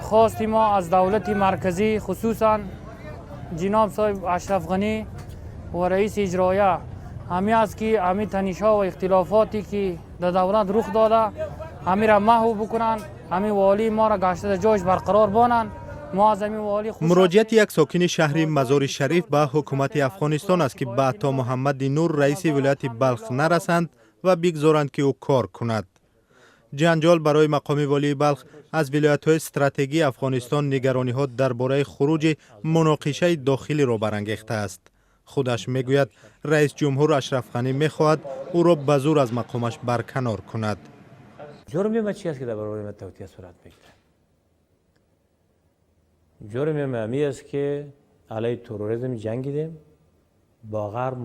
Хости мо аз давлати марказӣ, хусусан ҷиноб соҳиб Ашраф Ғанӣ ва раиси иҷроия, ҳами аст, ки ҳами танишҳо ва ихтилофоте, ки дар давлат рух дода, ҳамира маҳв бикунанд, ҳами волии моро гашта дар ҷояш барқарор бонанд. Мо аз ҳамин волӣ хуш. Муроҷиати як сокини шаҳри Мазори Шариф ба ҳукумати Афғонистон аст, ки ба Ато Муҳаммади Нур, раиси вилояти Балх, нарасанд ва бигзоранд, ки ӯ кор кунад. Ҷанҷол барои мақоми волии Балх аз вилоятҳои стратегии Афғонистон нигарониҳо дар бораи хуруҷи муноқишаи дохилиро барангехтааст. Худаш мегӯяд, раис ҷумҳур Ашраф Ғанӣ мехоҳад ӯро ба зур аз мақомаш барканор кунад. ҷурми ма чи аст, ки дар баробари ма тавтия сурат мегирад? Ҷурми ма ами аст, ки алайҳи терроризм ҷангидем, бо ғарб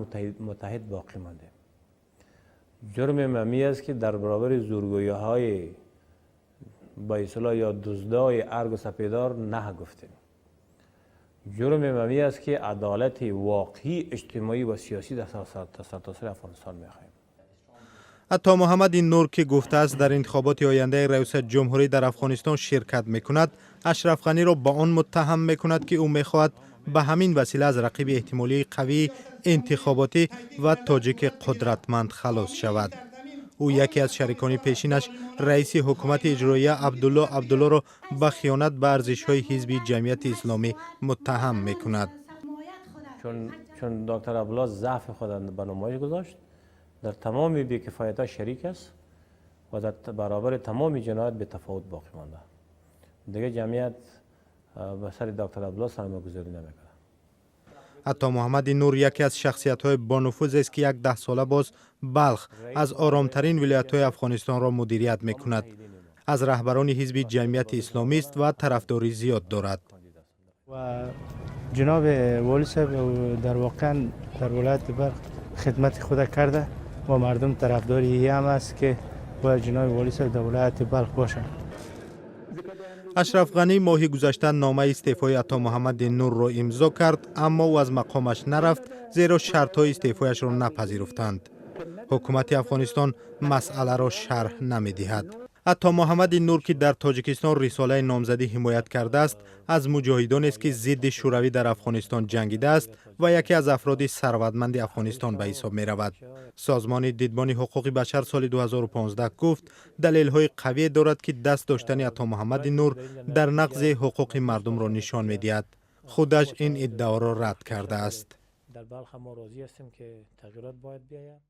муттаҳид боқӣ мондем. Ҷурми ма ами аст, ки дар баробари зӯргӯиҳои ба истилоҳ ё дуздои аргу сапедор на гуфтем. Ҷурми ма ами аст, ки адолати воқеии иҷтимоӣ ва сиёсӣ дар сартосари Афғонистон мехоҳем. Ато Муҳаммади Нур, ки гуфтааст, дар интихоботи ояндаи раёсат ҷумҳурӣ дар Афғонистон ширкат мекунад, Ашраф Ғаниро ба он муттаҳам мекунад, ки ӯ мехоҳад ба ҳамин васила аз рақиби эҳтимолии қавии интихоботӣ ва тоҷики қудратманд халос шавад. Ӯ яке аз шарикони пешинаш, раиси ҳукумати иҷроия Абдулло Абдуллоро ба хиёнат ба арзишҳои Ҳизби Ҷамъияти Исломӣ муттаҳам мекунад. Чун доктор Абдулло заъфи худа ба намоиш гузошт, дар тамоми бекифоятҳо шарик аст ва дар баробари тамоми ҷиноят бетафовут боқӣ монда, дигар ҷамъият ба сари доктор Абдулло сармоягузорӣ намекунад. Ато Муҳаммади Нур яке аз шахсиятҳои бонуфузест, ки як даҳсола боз Балх аз оромтарин вилоятҳои Афғонистонро мудирият мекунад. Аз раҳбарони Ҳизби Ҷамъияти Исломист ва тарафдорӣ зиёд дорад. و جناب والی صاحب در واقعا در ولایت بلخ خدمت خود کرده و مردم طرفداری هم است که باید جناب والی صاحب در ولایت بلخ باشند. Ашраф Ғанӣ моҳи гузашта номаи истеъфои Ато Муҳаммади Нурро имзо кард, аммо ӯ аз мақомаш нарафт, зеро шартҳои истеъфояшро напазируфтанд. Ҳукумати Афғонистон масъаларо шарҳ намедиҳад. Ато Муҳаммади Нур, ки дар Тоҷикистон рисолаи номзадӣ ҳимоят кардааст, аз муҷоҳидонест, ки зидди Шӯравӣ дар Афғонистон ҷангидааст ва яке аз афроди сарватманди Афғонистон ба ҳисоб меравад. Созмони Дидбони ҳуқуқи башар соли 2015 гуфт, далелҳои қавие дорад, ки даст доштани Ато Муҳаммади Нур дар нақзи ҳуқуқи мардумро нишон медиҳад. Худаш ин иддаоро рад кардааст. Дар Балх мо розӣ ҳастем, ки тағйирот бояд биёяд.